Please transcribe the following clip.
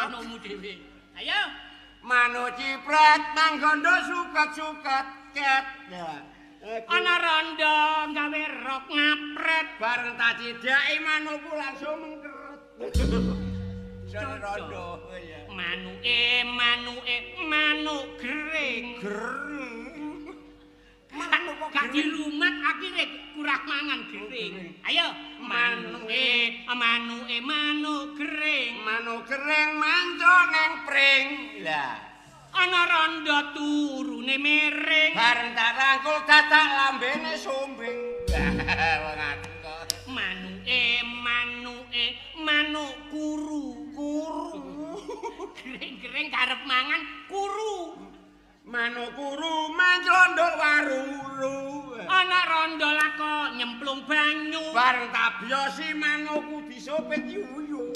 Manukmu dhewe. Ayo. Manuk cipret manggondo suket-suket ket. Ya. Ana rondo gawe rok ngapret. Bareng tak cidhaki manukku langsung mengkeret. Jane rondo. Iya. Manuke manuke manuk gering. Gering. Manuk kok gak dirumat akhire kurang mangan gering. Ayo, manuke manuke manuk gering. Manuk gering manco nang pring. Lah. Ana rondo turune miring. Bareng tak rangkul dadak lambene sumbing. Lah, wong aku kok. Manuke manuke manuk kuru. Kuru. Gering-gering karep mangan kuru. Manuk kuru manclondok waruru. Ana rondo lako nyemplung banyu. Bareng tak biyosi manukku disopet yuyu.